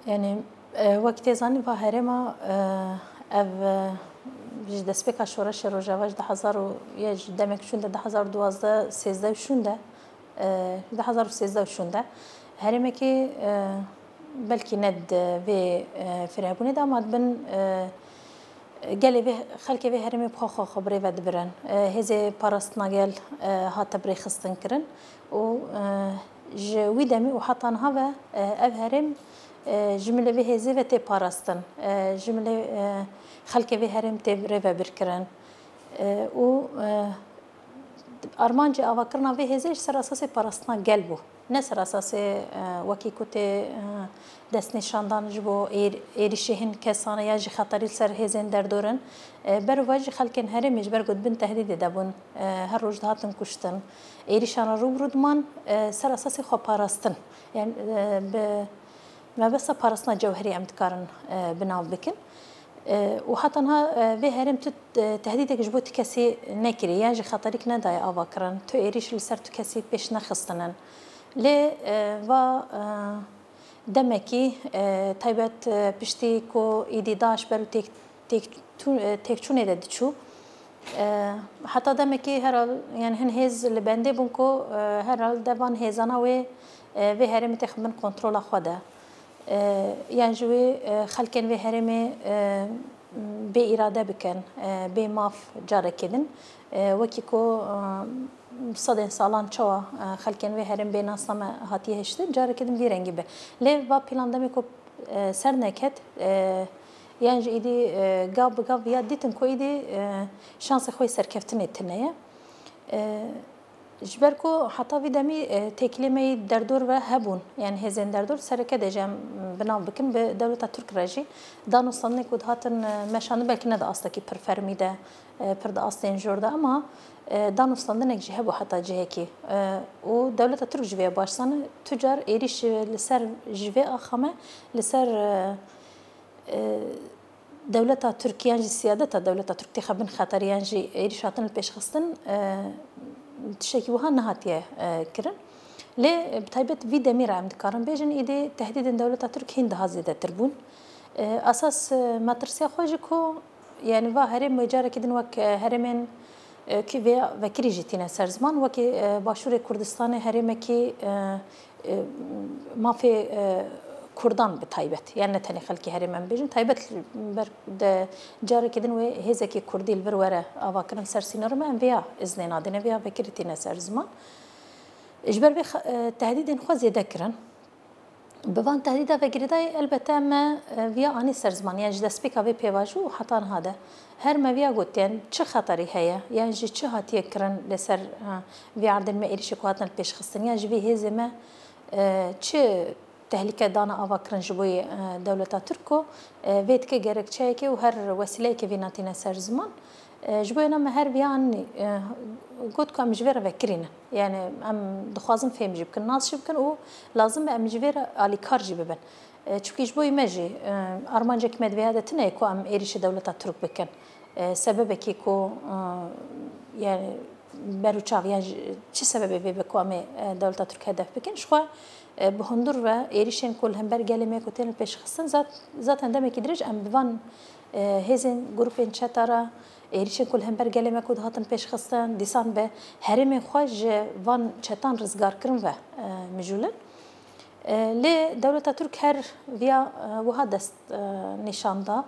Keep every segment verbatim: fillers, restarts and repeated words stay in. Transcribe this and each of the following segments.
Yanî, e, wek tê zanîn, va herêma, e, ev, e, ji destpêka şoreşê Rojava ji du hezar û, ya ji demek şûn de, du hezar û duwazdeh sêzdeh şûn de, e, du hezar û sêzdeh şûn de herêmekî, e, belkî ne di vê, e, firehbûnê de, ama dibin, e, gelê vê, xelkê vê herêmê bi xwe xwe xwe bi rê ve dibirin. E, hêzê parastina gel, e, hate birêxistin kirin û, e, ji wî demê û heta niha ve, e, ev herêm, e, ji milê vê hêzê ve tê parastin. E, ji milê, e, xelkê vê herêm tê rê ve birkirin. E, û, e, armancê avakirina vê hêzê ji ser esasê parastina gel bû. Ne ser esasê, e, wekî ku tê, e, destnîşandan ji bo êr-, êrîşê hin kesan e ya jî xeterî li ser hêzên derdor in. E, ber ve jî xelkên herêmê ji ber ku di bin tehdîdê de bûn, e, her roj dihatin kuştin. Êrîşan re rû bi rû diman, e, ser esasê xweparastin. Yanî, e, bi mebesta parastina cewherî em dikarin, e, bi nav bikin. E, û heta niha, e, vê herêm tu, e, tehdîdek ji bo tu kesî nekiriye, yan jî xeterîk nedaye avakirin, tu êrîş li ser tu kesî pêş nexistinin. Lê, e, va, e, demekî, e, taybet, e, piştî ku îdî DAIŞ ber û têk-, têk-, tû-, e, têkçûnê de diçû. E, heta demekî herhal, yani hin hêz li bendê bûn ku, e, herhal devan hêzana wê, e, vê herêmê têxin bin kontrola xwe de. E, yan ji wê, e, xelkên vê herêmê, e, bê îrade bikin, e, bê maf carekê din. E, wekî ku, e, sedên salan çawa, e, xelkên vê herêm bê nasname hatiye hiştin, carekê din vî rengî be. Lê va plan demê ku, e, ser neket, e, yan jî îdî, e, gav bi gav ya dîtin ku îdî, e, şansê xwe yê serkeftinê tune ye. E, Ji ber ku heta vî demî, e, têkilê me yî derdor ve hebûn, yani hêzên derdor, sereke de jî em bi nav bikin, bi dewleta Tirk re jî danûstandinê ku dihatin, e, meşandin, belkî ne di astekî pir fermî de, e, pir di astên jor de, ama, e, danûstandinek jî hebû heta cihekî. E, û dewleta Tirk ji vê baş zane, tu car êrîş, e, li ser, ji vê axa me, li ser, e, e, dewleta Tirk yan jî siyadeta dewleta Tirk têxe bin xeterî yan jî êrîş hatin li pêş xistin, e, tiştekî wiha nehatiye, e, kirin. Lê, e, bi taybet vî demî re em dikarin bêjin, îdî tehdîdên dewleta Tirk hîn daha zêdetir bûn. E, esas, e, metirsiya xwe jî ku, yani va herêm wê carekî din wek, e, herêmên, e, kî vê vekirî jî tîne ser ziman, wekî, e, Başûrê Kurdistanê herêmekî, e, e, mafê, e, Kurdan bi taybet, yani ne tenê xelkê herêmê em bêjin, taybet ber de carekê din wê hêzekî Kurdî li vir were avakirin ser sînorê me, em vêya iznê nadin, vêya vekirî tîne ser ziman. Ji ber vê xe-, e, tehdîdên xwe zêde kirin. Bi van tehdîda ve girêdayî, elbette me, e, viya anî ser ziman, yani ji destpêka vê pêvajo û heta niha de. Her me viya got, yani çi xeterî heye, yan jî çi hatiye kirin li ser, e, vê erdên me êrîşê ku hatine pêşxistin, yan ji vê hêzê me, e, çi tehlîke dane avakirin ji bo yê, e, dewleta Tirk ku, e, vê dike gerekçeyekê û her wesîleyekê vê natîne ser ziman. E, ji bo yena me her viya anî, e, got ku em ji vê re vekirî ne. Yani em dixwazin fêm jî bikin, nas jî bikin û lazim be em ji vê re alîkar jî bibin. E, çimkî ji bo me jî, e, armancek me di vêya de tune ye ku em êrîşê dewleta Tirk bikin. E, sebebekî ku, e, yani ber û çav, yani ji, çi sebebê vê be ku em ê, e, dewleta Tirk hedef bikin? Ji xwe, e, bi hundir ve êrîşên ku li hember gelê me ku tên li pêş xistin, zat-, zaten demekî dirêj em bi van, e, hêzên grûpên çeta re, êrîşên ku li hember gelê me ku dihatin pêş xistin, dîsan bi herêmên xwe ji van çetan rizgarkirin ve, e, mijûl in. E, lê dewleta Tirk her viya, e, wiha dest, e, nîşan da,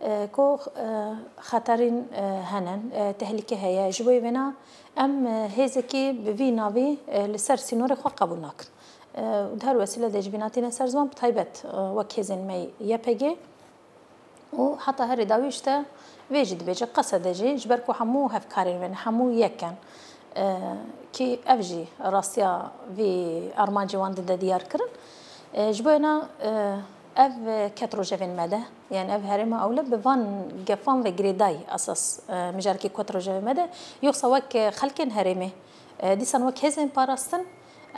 e, ku, e, xeterîn, e, hene, e, tehlîke heye. Ji bo vêna em, e, hêzekî bi vî navî, e, li ser sînorê xwe qebûl nakin. E, û di her wesîle de ji vîna tîne ser ziman, bi taybet, e, wek hêzên me Y P G. Û heta herî dawî işte vê jî dibêje, qesede jî, ji ber ku hemû hevkarên wê ne, hemû yek in, e, kî ev jî rastiya vî armancê wan dide diyar kirin. E, ji bo yena, e, ev ket rojevên me de, yani ev herêma ewle bi van gefan ve girêdayî esas, e, mijarekî ket rojevê me de, yoksa wek, e, xelkên herêmê, e, dîsan wek hêzên parastin,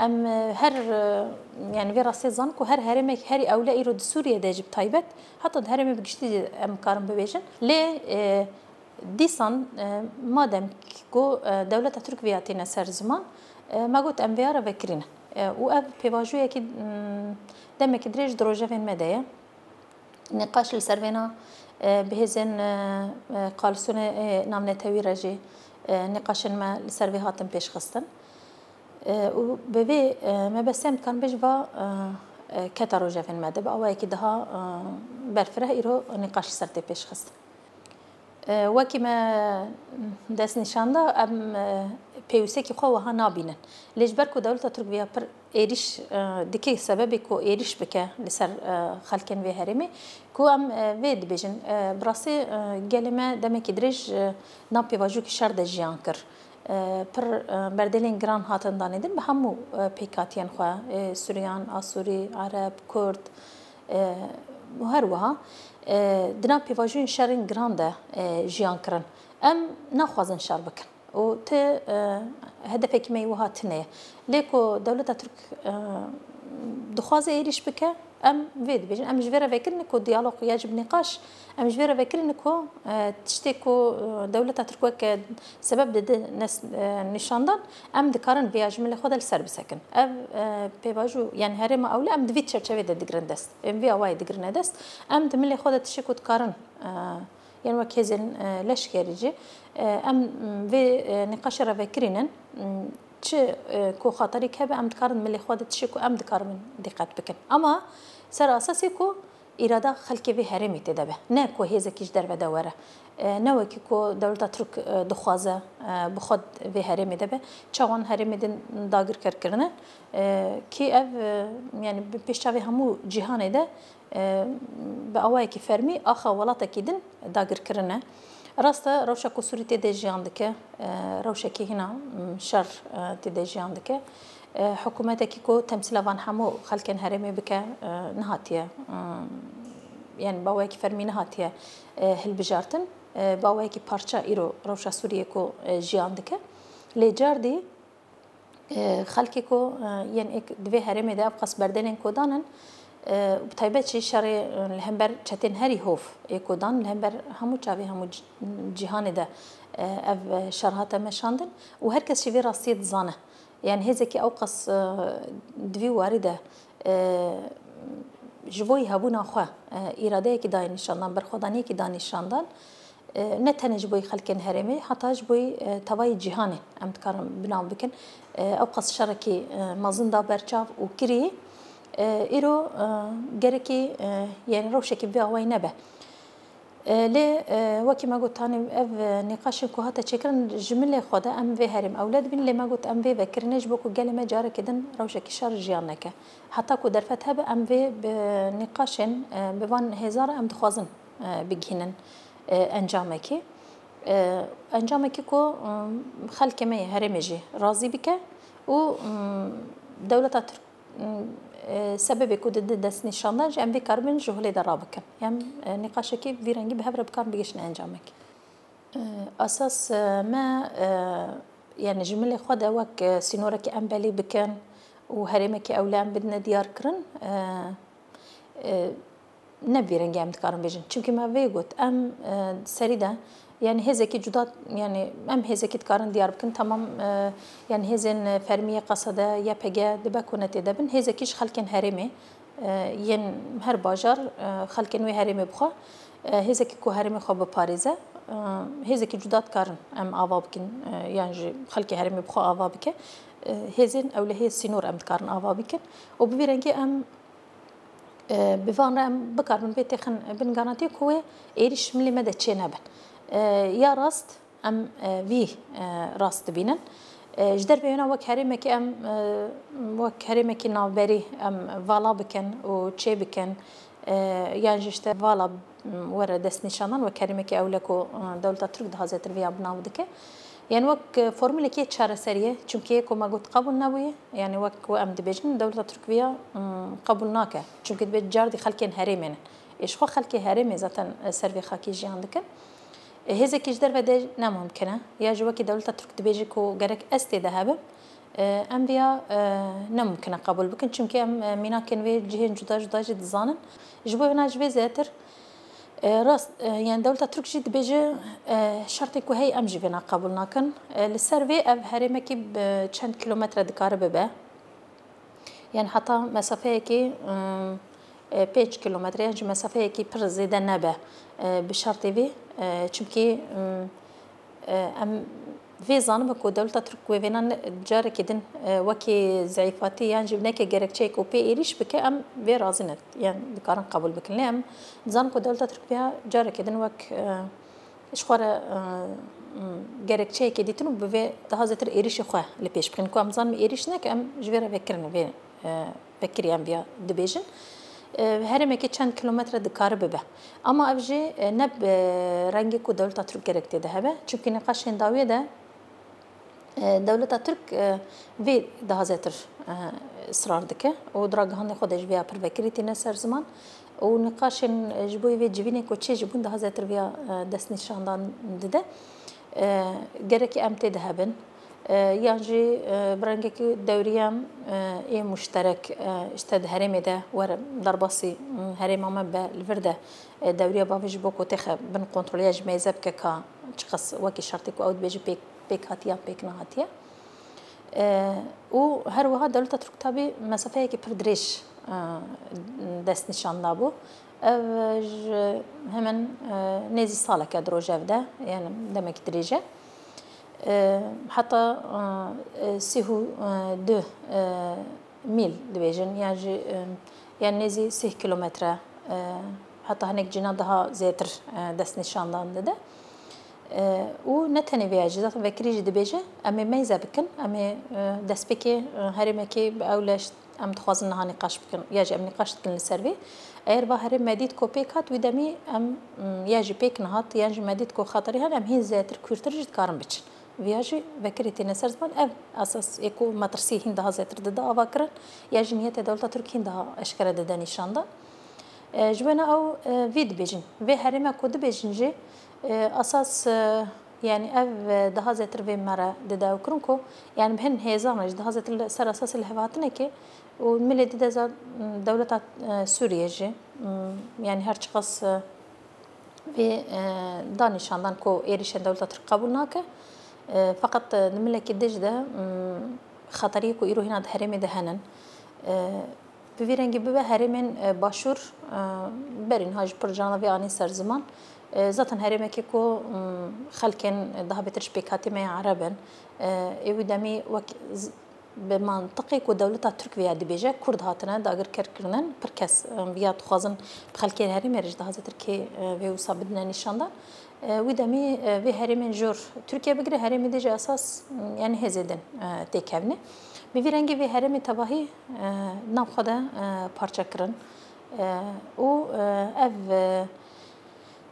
em, e, her, e, yani vê rastiyê zanin ku her herêmek, herî ewle îro di Sûriyê de jî bi taybet, heta di herêmê bi giştî jî em karin bibêjin. Lê, e, dîsan, e, madem ku, e, dewleta Tirk viya tîne ser ziman, e, me got em vêya re vekirîne. E, û ev pêvajoyekî, mm, demekî dirêj di rojevên me de ye. Nîqaş li ser vêna, e, bi hêzên, e, e, koalîsyonê, e, navnetewî re jî, e, nîqaşên me li ser vê hatin pêşxistin. E, û bi vê, e, mebestê em dikarin bêjin va, e, e, keta rojevên me de bi awayekî daha, e, berfireh îro nîqaş li ser tê pêşxistin. E, wekî me destnîşan da, em, e, pêwîstekî xwe wiha nabînin. Lê ji ber ku dewleta Tirk viya pir êrîş, e, dike, sebebê ku êrîş bike li ser, e, xelkên vê herêmê, ku em, e, vê dibêjin. E, bi rastî, e, gelê me demekî dirêj, e, nav pêvajoyekî şer de jiyan kir. E, pir, e, berdêlên giran hatin danê din bi hemû, e, pêkhatiyên xwe, e, Sûriyan, Asûrî, Ereb, Kurd, e, û her wiha, e, di nav pêvajoyên şerên giran de, e, jiyan kirin. Em naxwazin şer bikin û ti, e, hedefekî me yê wiha tune ye. Lê ku dewleta Tirk, e, dixwaze êrîş bike, em vê dibêjin. Em ji vê re vekirine ku diyalog ya jî bi nîqaş, em ji vê re vekirine ku, e, tiştê ku, e, dewleta Tirk weke sebeb dide nes-, e, nîşandan, em dikarin vêya ji milê xwe de li ser bisekin. Ev, e, pêvajo, yani herêma ewle em di vî çerçevê de digirin dest. Em vî awayê digirine dest. Em di milê xwe de tiştê ku dikarin, e, yên wek hêzên, e, leşkerî jî, e, em vê, e, nîqaşê re vekirînin, çi, e, ku xatarîk hebe em dikarin milê xwe de tiştê ku em dikarin dîqet bikin. Ama ser esasê ku îrada xelkê vê herêmê tê de be. Ne ku hêzekî ji derve de were. E, ne wekî ku dewleta Tirk, e, dixwaze, e, bi xwe vê herêmê de be. Çawan herêmê din dagirker kirine, e, kî ev, e, yani bi pêş çavê hemû cîhanê de, e, bi awayekî fermî axa welatekî din dagir kirine. Rast e, rewşa ku Sûrî tê de jiyan dike, e, rewşekî hîna, m, şer, e, tê de jiyan dike. E, hikûmetekî ku temsîla van hemû xelkên herêmê bike, e, nehatiye, e, yani bi awayekî fermî nehatiye, e, hilbijartin. E, bi awayekî parça îro rewşa Sûriyê ku, e, jiyan dike. Lê cardî, e, xelkê ku, e, yên êk di vê herêmê de ev qas berdêlên ku danin, e, bi taybet jî şerê, e, li hember çetên herî hov ê ku dan, li hember hemû çavê hemû ci-, cîhanê de, e, ev, e, şer hate meşandin û her kes jî vê rastiyê dizane. Yani hêzekî ew qas, e, di vî warî de, e, ji bo yî hebûna xwe, e, îradeyekî dayê nîşandan, berxwedaniyekî da nîşandan, e, ne tenê ji bo yî xelkên herêmê, heta ji bo yî, e, tevayî cîhanê em dikarin bi nav bikin. E, ew qas şerekî, e, mezin da berçav û kirî, e, îro, e, gerekî, e, yani rewşekî vê awayî nebe. E, lê, e, wekî me got, hanî ev, e, nîqaşên ku hate çêkirin ji milê xwe de em vê herêm ewle dibînin, lê me got em vê vekirinê ji bo ku gelê me carekê din rewşekî şer jiyan neke. Heta ku derfet hebe em vê bi nîqaşên, e, bi van hêza re em dixwazin, e, bigihînin, e, encamekî. E, encamekî ku, e, xelkê me yê herêmê jî razî bike û, e, dewleta Tirk e, sebebê ku dide destnîşandan jî em vê karibin ji holê de rabikin. Em, e, nîqaşekî vî rengî bi hev re bikarin bigihîjin encamekê. E, esas, e, me, e, yani ji milê xwe de wek, e, sînorekî em belê bikin û herêmekî ewle em bidine diyar kirin, e, e, ne bi vî rengî em dikarin bêjin. Çimkî me vê got, em, e, serî de, yani hêzekî cuda, yani em hêzekî dikarin diyar bikin, temam, e, yani hêzên, e, fermî yê Qesede, Y P G dibe ku ne tê de bin, hêzekî ji xelkên herêmê, e, yên her bajar, e, xelkên wê herêmê bixwe, e, hêzekî ku herêmê xwe biparêze, e, hêzekî cuda dikarin em ava bikin, e, yan ji xelkê herêmê bixwe ava bike, e, hêzên ewlehiyê sînor em dikarin ava bikin û bi vî rengî em e, bi van re em bikaribin vê têxin bin garantiyê ku wê êrîş milê me de çê nebin. E, ya rast em, e, vî, e, rast dibînin. E, ji dervê wêna wek herêmekî em, e, wek herêmekî navberî em vala bikin û çê bikin, e, yan jî işte vala, m, were destnîşanan wek herêmekî ewle ku, e, dewleta Tirk daha zêtir viya bi nav dike. Yani wek, e, formulekî çareseriyê, çimkî yê ku me got qebûl nebûye, yani wek ku em dibêjin, dewleta Tirk viya, mm, qebûl nake. Çimkî dibê cardî xelkên herêmê ne. Ê ji xwe xelkê herêmê zaten, e, ser vê xakî jiyan dikin. E, hêzekî ji derve de ne mumkin e. Ya jî wekî dewleta Tirk dibêje ku gerek ez tê de hebim, e, em viya, e, ne mumkin e qebûl bikin. Çimkî em, e, mînakên vê cihên cuda cuda jî dizanin. Ji bo vêna ji vê zêdetir, E, rast, e, yani dewleta Tirk jî dibêje, e, şertê ku heye em jî vêna qebûl nakin. E, li ser vê ev herêmekî bi çend kîlometre dikare bibe. Yani heta mesafeyekî, ım, e, pênc kilometre, yan jî mesafeyekî pir zêde nebe, e, bi şertê vê, e, çimkî, ım, e, em vê zanibin ku dewleta Tirk wê vêna ne, carekê din, e, wekî zeîfatî yan jî neke gerekçeyek û pê êrîş bike, em vê razî ne, yan dikarin qebûl bikin. Lê em dizanin ku dewleta Tirk vêya carekê din wek, e, ji xwe re, e, gerekçeyekê dîtin û bi vê daha zêtir êrîşê xwe li pêş bikin. Ku em zanin êrîş neke, em ji vê re vekirin vê, e, vekirî em viya dibêjin. E, herêmekê çend kilometre dikare bibe. Ama ev jî, e, ne bi rengê ku dewleta Tirk gerek tê de hebe. Çimkî nîqaşên dawiyê de, e, dewleta Tirk, e, vê daha zêtir, e, israr dike û di ragihandên xwe de ji vê ya pir vekirî tîne ser ziman û nîqaşên, e, ji bo vê civînê ku çêjibûn daha zêtir vê ya, e, destnîşandan dide. E, gerekî em tê de hebin. E, yan jî, e, bi rengekî dewrî em, e, ê muşterek, e, işte di herêmê de were derbasî, m, herêma me be li vir de, e, dewriya bavê ji bo ku têxe bin kontroliya ji mêze bike ka çiqas wekî şertê ku ew dibêje pêk, pêk hatiye, pêk nehatiye. E, û her wiha dewleta Tirk tabî mesafeyekî pir dirêj, e, destnîşan dabû. Ev ji hemen, e, nêzî saleke di rojev de, yani demek dirêj e. E, heta, e, e, sî û du, e, mîl dibêjin, yan jî, e, yan nêzî sî kilometre, e, heta hinek cîna daha zêtir, e, destnîşandan dide. E, û ne tenê vê ya jî, zaten vekirî jî dibêje, em ê meyze bikin, em ê, e, destpêkê, e, herêmekê bi ew leş em dixwazin niha nîqaş bikin, ya jî em nîqaş dikin li ser vê. Eger va herêm me dît ku pêk hat, wî demî em, m, ya jî pêk nehat, yan jî me dît ku xeterî hene, em hîn zêtir kûrtir jî dikarin biçin. Viya jî vekirî têne ser ziman, ev esas ê ku metirsî hîn daha zêtir dide ava kirin, ya jî niyetê dewleta Tirk hîn daha eşkere dide nîşandan. E, ji wêna ew, e, vî dibêjin. Vê herême ku dibêjin jî, e, esas, e, yani ev, e, daha zêtir vê me re dide ew kirin ku, yani bi hin hêzan re jî daha zêtir li ser esasê lihevhatinekê û milê dide za, m, dewleta, e, Sûriyê jî, m, yani her çiqas, e, vê, e, da nîşandan ku êrîşên dewleta Tirk qebûl nake. E, feqet, e, di milekî dij de, m, xeteriyê ku îro hîna di herêmê de henin. E, bi vî rengî bibe herêmên, e, başûr, e, berî niha jî pir cana vê anî ser ziman. E, zaten herêmekê ku, m, xelkên daha bêtir ji pêkhatî me ya Ereb in. E, ê wî demî wek z-, bi mantiqê ku dewleta Tirk viya dibêje, Kurd hatine dagirker kirinin, pir kes, em, viya dixwazin bi xelkê herêmê re jî daha zêtir kê, e, vê wisa bidine nîşandan. E, wî demî, e, vê herêmên jor Tirkiye bigire, herêmê dê jî esas, m, yani hêzê din, e, têkevne. Bi vî rengî vê herêmê tevahî, e, nav xwe de, e, parçe kirin. E, û, e, ev, e,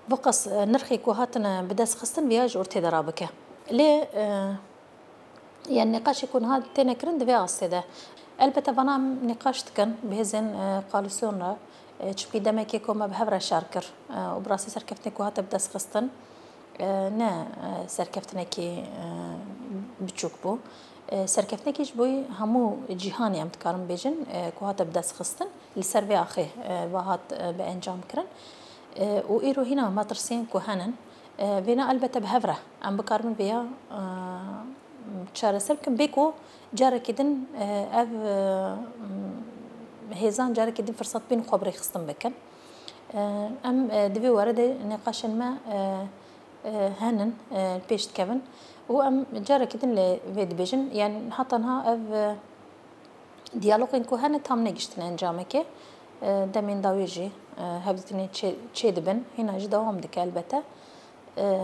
bu qas, e, nirxê ku hatine bi dest xistin viya ji ortê de rabike. Lê, e, Yani nîqaşê ku niha têne kirin di vê astê de. Elbete vana em nîqaş dikin bi hêzên, e, koalîsyon re, e, çimkî demekê ku me bi hev re şer kir, e, û bi rastî serkeftinê ku hate bi dest xistin, e, ne, e, serkeftinekî, e, biçûk bû. E, serkeftinekî ji bo hemû cîhanê em dikarin bêjin, e, ku hate bi dest xistin. Li ser vê axê, e, va hat, e, bi encam kirin. E, û îro hîna metirsiyên ku henin, e, vêna elbette bi hev re em bikaribin vêya, e, çareser bikin. Bê ku carekê din, e, ev, e, hêzan carekê din firsat bînin xwe bi rêxistin bikin. E, em, e, di vê were de nîqaşên me, e, e, henin, e, pêş dikevin û em carekê din lê vê dibêjin. Yani heta niha ev, e, Diyalogên ku hene tam negiştine encamekê. E, demên dawî jî, e, hevdîtinê çê, çê dibin. Hîna jî dewam dike elbete. E,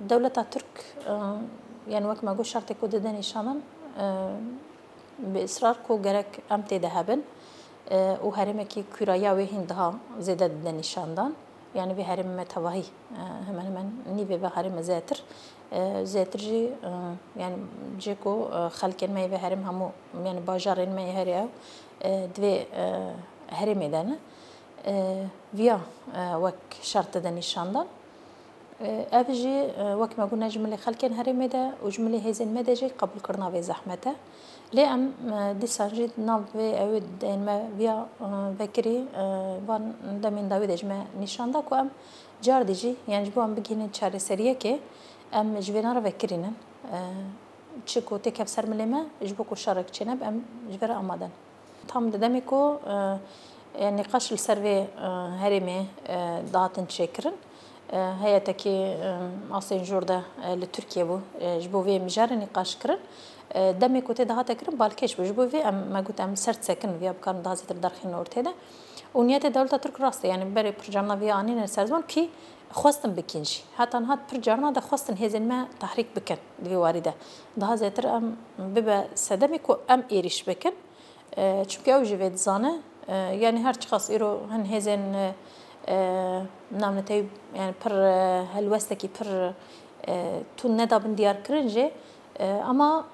dewleta Tirk, e, yani wek me got şertê ku dide nîşanan, e, bi israr ku gerek em tê de hebin, e, û herêmekî kûraya wê hîn daha zêde dide nîşandan. Yani vê herêmê me tevahî, e, hemen hemen nîvê ve herême zêtir. E, zêtir jî, e, yani cê ku, e, xelkên me yê vê herêm hemû, yani bajarên me yê herê ew, e, di vê, e, herêmê de ne. E, viya, e, wek şert dide nîşandan. E, ev jî, e, wek me got ne ji milê xelkên herêmê de û ji milê hêzên me de jî qebûlkirina vê zehmet e. Lê em, e, dîsan jî di nav vê ew ê deyên me viya, e, vekirî, e, van demên dawî de ji me nîşan da ku em cardî jî, yani ji bo em bigihînin çareseriyekê, em ji vêna re vekirî nin. E, çi ku têkev ser milê me, ji bo ku şerek çênebe, em ji vê re amade ne. Tam di demê ku, e, e, nîqaş li ser vê, e, herêmê, e, dihatin çêkirin, e, heyetekî, e, asên jor de, e, li Tirkiye bû, e, ji bo vê mijarê nîqaş kirin. E, demê ku tê dihate kirin balkêş bû. Ji bo vê em, me got em ser disekin, viya bikarin daha zêtir derxînin ortê de. Û niyetê dewleta Tirk rast e, yanî berê pir carna viya anîne ser ziman kî xwestin bikîn jî. Heta niha pir carna de xwestin hêzên me tehrîk bikin di vê warî de. Daha zêtir em bibe sedemê ku em êrîş bikin. E, çimkî ew jî vê dizane. E, yanî her çiqas îro hin hêzên, e, e, navnetewî, yani pir, e, helwestekî pir, e, tund nedabin diyar kirin jî, e, ama,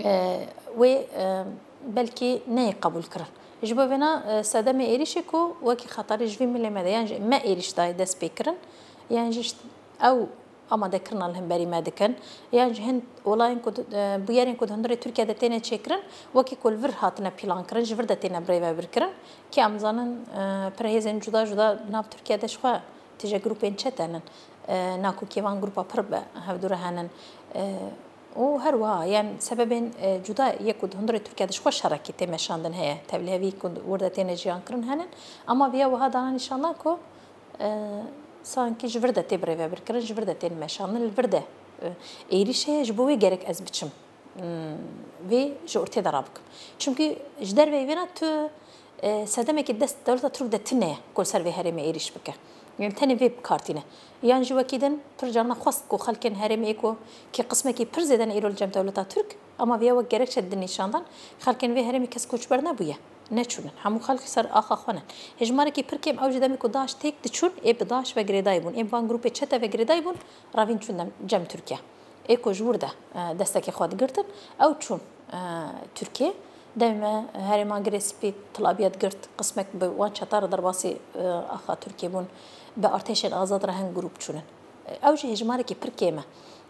e, wê, e, belkî neyê qebûl kirin. Ji bo vêna, e, sedemê êrîşê ku wekî xetarî ji vî milê me de, yan jî me êrîş dayê dest pê kirin, yan jî şt-, ew amadekirina li hemberî me dikin, yan ji hin olayên ku di, e, bûyerên ku di hundirê Tirkiye de têne çêkirin, wekî ku li vir hatine pîlan kirin, ji vir de têne birêvebir kirin, kê em zanin, e, pirehêzên cuda cuda nav Tirkiye de ji xwe tije grûpên çete nin, e, nakokê van grûpa pir bi hevdû re henin. E, û her wiha, yan sebebên, e, cuda yê ku di hundirê Tirkiye de ji xwe şerekî tê meşandin heye, tevlihevî ku wir de têne jiyan kirin henin, ama viya wiha dana nîşandan ku e, sankî ji vir de tê birêvebirkirin, ji vir de tên meşandin, li vir de, e, êrîş heye, ji bo wê gerek ez biçim, hmm, vê ji ortê de rabikim. Çimkî ji derveyî vêna tu, e, sedemekî dest dewleta Tirk de tune ye ku li ser vê herêmê êrîş bike. Yani tenê vê bi kar tîne. Yan jî wekî din pir carna xwest ku xelkên herêmê ê ku kê qismekî pir zêde ne îro li cem dewleta Tirk, ama viya wek gerekçe didin nîşandan, xelkên vê herêmê kes koçber nebûye. Neçûnin. Hemû xelk ser axa xwe ne. Hêjmarekî pir kêm ew ji demê ku DAIŞ têk diçûn, ê bi DAIŞ ve girêdayî bûn. Ê bi van grûpê çete ve girêdayî bûn, revîn çûn dem, cem Tirkiye. Ê ku ji wir de, e, destekê xwe digirtin, ew çûn, e, Tirkiye. Demê me herêma Girê Spî, Tilabiye digirt, qismek bi wan çeta re derbasî, e, axa Tirkiye bûn, bi artêşên azad re hin grûp çûnin. Ew jî hêjmarekî pir kêm e.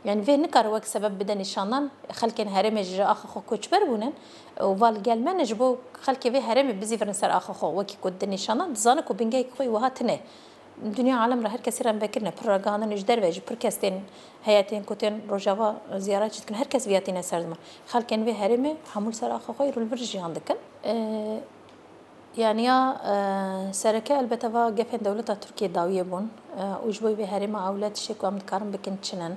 Yani vê nikare wek sebeb bide nîşandan, xelkên herêmê ji axa xwe koçber bûnin û va li gel me ne, ji bo xelkê vê herêmê bizîvirin ser axa xwe, wekî ku dide nîşandan, dizane ku bingehekî xwe yî wiha tune. Dinya alem re her kesî re em vekirine, pir ragihandin ji derve jî pir kes tên heyetên ku tên Rojava ziyaretçî dikin, her kes viya tîne ser ziman. Xelkên vê herêmê hemû li ser axa xwe îro li vir jiyan dikin. Ee, Yani ya, e, sereke elbete va gefên dewleta Tirkiyê dawiyê bûn, e, û ji bo vê herêma ewle tiştê ku em dikarin bikin çi nin.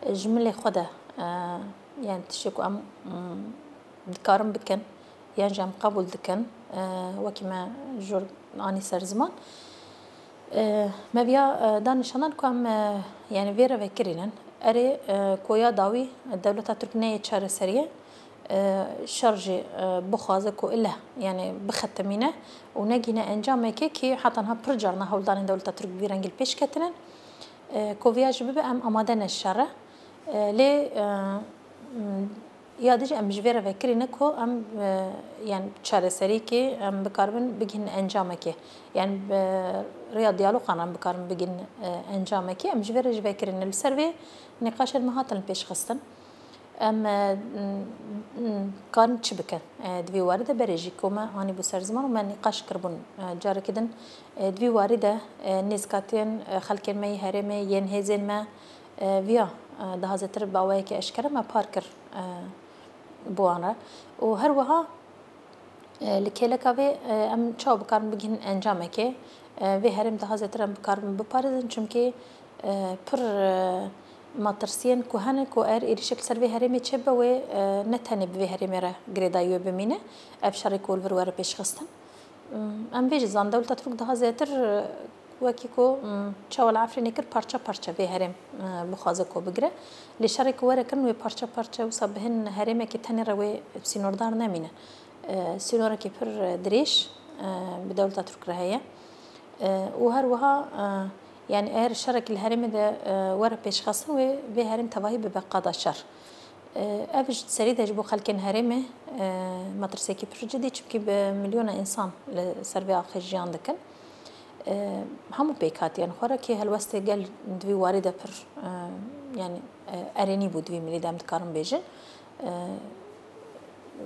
E, ji milê xwe de, e, yani tiştê ku em, mm, dikarin bikin, yan jî em qebûl dikin, e, wekî me jor anî ser ziman. E, me viya, e, da nîşanan ku em, e, yani vê re vekirînin. Erê, e, ku ya dawî dewleta Tirk neyê çareseriyê, e, şer jî, e, bixwaze ku ile, yani bixetimîne û negihîne encamekê kî heta niha pir carna hewldanên dewleta Tirk bi vî rengî li pêş ketine. E, ku viya jî bibe em amade ne şer re. E, lê, e, m, ya dî jî em ji vê re vekirîne ku em, e, yani çareserîkê em bikaribin bigihînin encamekê. Yani bi rêya diyalogan em bikaribin bigihînin, e, encamekê. Em ji vê re jî vekirîne. Li ser vê nîqaşên me hatin pêşxistin. Em, e, m, m, karin çi bikin? E, di vî warî de berê jî ku me anîbû ser ziman û me nîqaş kiribûn, e, carekî din, e, di vî warî de, e, nêzikatiyên, e, xelkên me yê herêmê, yên hêzên me, e, viya, e, daha zêtir bi awayekî eşkere me par kir, e, bi wan re. Û her wiha, e, li kêleka vê, e, em çawa bikarin bigihînin encamekê, e, vê herêm daha zêtir em bikaribin biparêzin, çimkî, e, pir, e, metirsiyên ku hene ku eger êrîşek li ser vê herêmê çêbibe, wê, e, ne tenê bi vê herêmê re girêdayî wê bimîne, ev şerê ku li vir were pêşxistin. Em vê jî zan, dewleta Tirk daha zêtir, e, wekî ku, em, çawa li Efrînê kir, parça parça vê herêm, e, bixwaze ku bigire. Lê şerê ku were kirin, wê parça parça wisa bi hin herêmekî tenê re wê sînordar nemîne. E, sînorekî pir, e, dirêj, e, bi dewleta Tirk re heye. E, û her wiha, e, yani eger şerekî li herêmê de, e, were pêşxistin, wê vê herêm tevahî bibe qada şer. E, ev ji serî de ji bo xelkên herêmê, e, metirsekî pir cidî, çimkî bi milyona însan li ser vê axê jiyan dikin. E, hemû pêkhatiyên xwe re kê helwestê gel di vî warî de pir, e, yani, e, erênî bû di vî milî de em dikarin bêjin, e,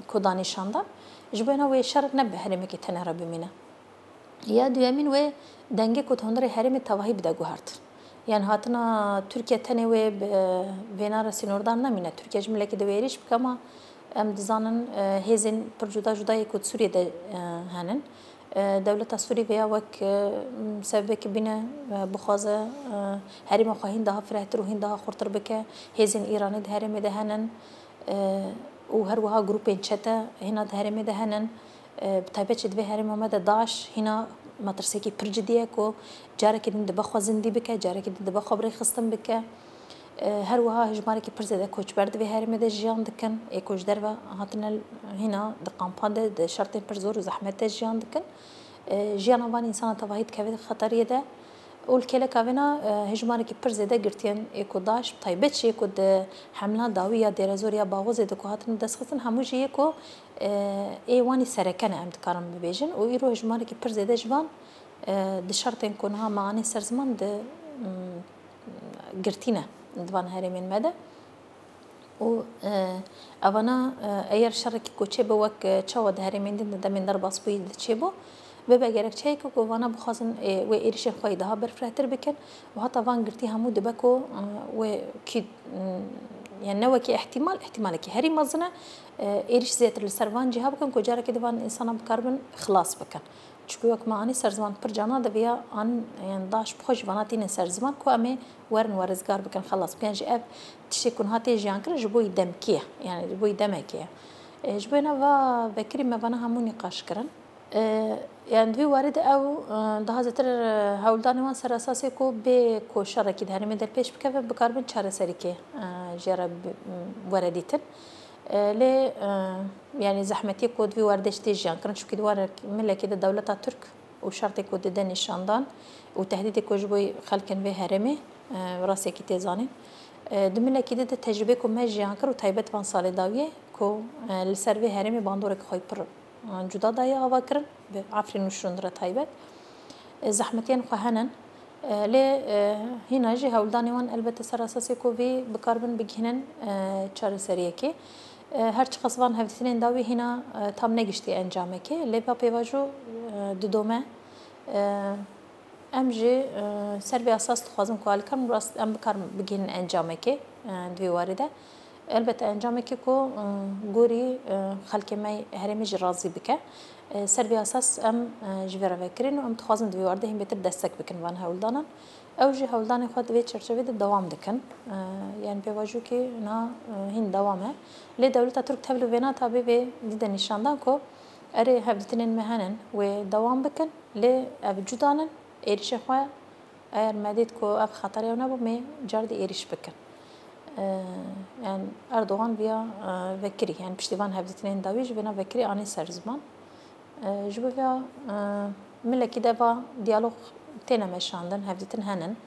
ku danîşandan. Ji bo hêna wê şer ne bi herêmekî tenê re bimîne. Ya duyemîn wê dengê ku di hundirê herêmê tevahî bide guhertin. Yani hatina Tirkiye tenê wê bi vêna re sînordar nemîne. Tirkiye ji milekî de wê êrîş bike ama, Em dizanin, e, hêzên pir cuda cuda yê ku di Sûriyê de, e, henin. E, dewleta Sûrî vêya wek, e, sebebekî bîne, e, bixwaze, e, herêma xwe hîn daha firehtir û hîn daha xurtir bike. Hêzên Îranî di herêmê de henin, e, û her wiha grûpên çete hîna di herêmê de henin. E, bi taybet jî di vê herêma me de DAIŞ hîna metirsekî pir cidî ye ku carekî din dibe xwe zindî bike, carekî din dibe xwe bi rêxistin bike. E, her wiha hejmarekî pir zêde koçber di vê herêmê de jiyan dikin. Ê ku ji derve hatine hîna di kampan de, di şertên pir zor û zehmet de jiyan dikin. E, jiyana van însana tevahî dikeve xeteriyê de. Û li kêleka vêna, e, hejmarekî pir zêde girtiyên ê ku DAIŞ, bi taybet jî ê ku di hemla dawî ya Dêrezor ya Baxozê de ku hatine destxistin, hemû jî yê ku, e, ê wanî sereke ne, em dikarin bibêjin. Û îro hejmarekî pir zêde ji van, e, di şertên ku niha me anî ser ziman di, mm, girtî ne di van herêmên me de. Û, e, evana, e, eger şerekî ku çêbe wek, e, çawa di herêmên din di demên derbasbûyî de çêbû, bibe gerekçeyeke ku vana bixwazin, e, wê êrişên xwe yê daha berfirehtir bikin û heta van girtî hemû dibe ku, e, wê kî, m, yani ne wekî ihtimal, ihtimalekî herî mezin e, e, êrîş zêtir li ser van cîha bikin ku carekê di van însana bikaribin xilas bikin. Çunku wek me anî ser ziman pir carna diviya an, yani DAIŞ bi xwe jî vana tînin ser ziman ku em ê werin we rizgar bikin, xelas bikin. Ji ev tiştê ku niha tê jiyan kirin ji bo yî demkî ye. Yani ji bo yî demekê ye. E, ji bo ne va vekirî me vana hemû nîqaş kirin. E, yani di vî warî de ew, e, daha zêtir, e, hewldanê wan ser esasê ku bê ku şerekî di herêmê de pêş bikeve, bikaribin çareserîkê, e, jê re bi, were dîtin. E, lê, e, yani zehmetiyê ku di vî werdê jî tê jiyan kirin, çunkî di warek milekê de dewleta Tirk û şertê ku dide nîşandan û tehdîdê ku ji bo xelkên vê herêmê, e, bi rastiyekî tê zanîn. E, di milekî de, de tecrûbê ku me jiyan kir û taybet van salê dawiyê ku, e, li ser vê herêmê bandorek xwe pir, e, cuda daye ava kirin, bi Efrîn û Şûn re taybet. E, zehmetiyên xwe henin. E, lê, e, hîna jî hewldanê wan elbette ser esasê ku vî bikaribin bigihînin, e, çareseriyekê. E, her çiqas van hevdîtinên dawî hîna, e, tam negiştiye encamekê, lê va pêvajo, e, didome, e, em jî, e, ser vê esas dixwazin ku alîkar rast em bikarin bigihînin encamekê, e, di vê warî de. Elbette encamekê ku, e, gorî, e, xelkê me herêmê jî razî bike. E, ser vê esas em, e, ji vê re vekirin û em dixwazin di vê warî de hîn bêtir destek bikin van hewldanan. Ew jî hewldanê xwe di vê çerçevê de dewam dikin. E, yani pêvajo kî niha, e, hîn dewam e. Lê dewleta Tirk tevlî vêna tabê vê dide nîşandan ku erê hevdîtinên me henin wê dewam bikin, lê ev cudan in, êrişê xwe eger me dît ku ev xeter ew nebû, mê car dî êrîş bikin. E, yani Erdogan viya, e, vekirî, yani piştî van hevdîtinên dawî jî vêna vekirî anî ser ziman. E, ji bo vêya, e, milekî de va diyalog têne meşandin, hevdîtin henin.